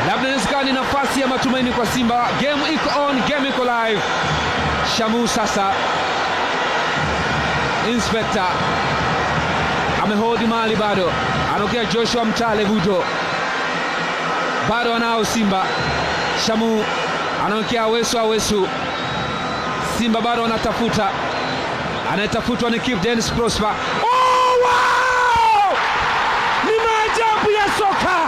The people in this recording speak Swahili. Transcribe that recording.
Labda inawezekana ni nafasi ya matumaini kwa Simba. Game iko on, game iko live. Shamu sasa, Inspector amehodi mali bado, anaokea Joshua Mtale Buto, bado anao Simba. Shamu anaokea Awesu, Awesu. Simba bado anatafuta, anayetafutwa ni Kibu Dennis Prosper. Oh, wow! Ni maajabu ya soka.